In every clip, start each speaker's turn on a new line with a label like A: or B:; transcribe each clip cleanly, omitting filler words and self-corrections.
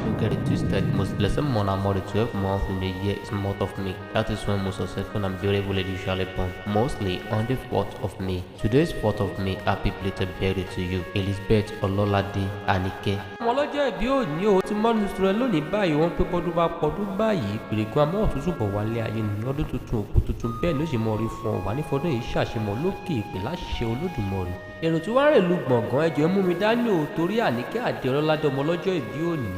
A: Don't get it twisted. Most blessed month among the 12 months in the year is month of May. That is when most successful and beautiful ladies usually born. Mostly on the 4th of May. Today's 4th of May. Happy belated birthday to you, Elizabeth Ololade Anike. Ọmọ ọlọ́jọ́ ìbí òní o ti mọ́nu tuntun rẹ lónìí báyìí, wọ́n pé bọ́dún bá pọ̀dún báyìí pèrègùn amọ́ òtútù bọ̀ wálé ayé ní ọdún tuntun, òkú tuntun, bẹ́ẹ̀ ló sì mọ orí fún ọ wà nífọdún yìí ṣàṣemọ lókè ìpè láṣẹ Olódùmarè. Èrò tí wàá rè lu gbọ̀ngàn, ẹjọ́ mú mi dání o, torí Àníkẹ́ Àdé Ọlọ́ládé, ọmọ ọlọ́jọ́ ìbí òní.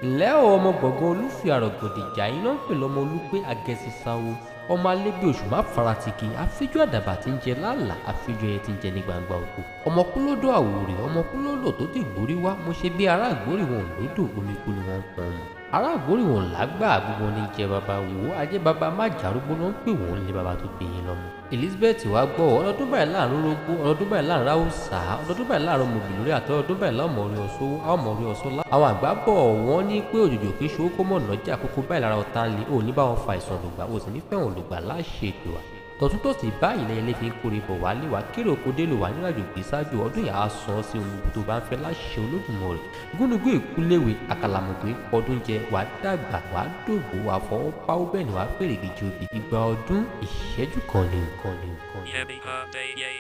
A: Ǹlẹ́ o, ọmọ gbọ̀ngàn olúfi àrògòdìjà yín náà ń pè lọ́mọ olúpé agẹ̀sísáwo, ọmọ alẹ́bí oṣù má faratìkì, àfijọ́ àdàbà tí ń jẹ lálàá, àfijọ́ ẹyẹ tí ń jẹ ní gbangba oko, ọmọ kúlódò àwòrè, ọmọ kúlódò tó ti gbórí wá. Mo ṣe bí ará àgbórí wọn ò lódò, omi kú ni wọ́n ń pọn mọ́. Ará àgbórí wọn lágbà, gbogbo ní jẹ bàbá wò ó, ajé bàbá má jàrúgbó ló ń pè wọ́n lé bàbá tó bí yín lọ́mọ. Elizabeth, wàá gbọ́, ọlọ́dún báyìí láàrin orógbó, ọlọ́dún báyìí láàrin ráùsà, ọlọ́dún báyìí láàrin ọmọbì lórí àtọ́, ọdún báyìí láàmú orí ọ̀ṣọ́, ọmọ orí ọ̀ṣọ́ lá. Àwọn àgbà bọ̀, wọ́n ní pé òjòjò kì í ṣòwò kó mọ̀ nọ́jà kókó báyìí lára ọ̀tá ń le ò ní bá wọn fa ìsàn lògbà, ò sì ní fẹ́ràn lògbà láṣẹ ètò wa. Tọ̀túntọ̀sì báyìí lẹ́yìn lè fi ń kórè bọ̀ wálé wá, kéré oko délò wá níwájú gbé ṣáájú ọdún yà á sàn sí ohun gbogbo tó bá ń fẹ́ láṣẹ Olódùmarè. Gúnugún ìkúléwé àkàlàmọ̀gbé ọdún jẹ, wàá dàgbà, wàá dògbò, wàá fọwọ́ páwó, bẹ́ẹ̀ ni wàá fèrègì jobi. Ìgbà ọdún ìṣẹ́jú kan ní nǹkan ní nǹkan.
B: Happy birthday, yay.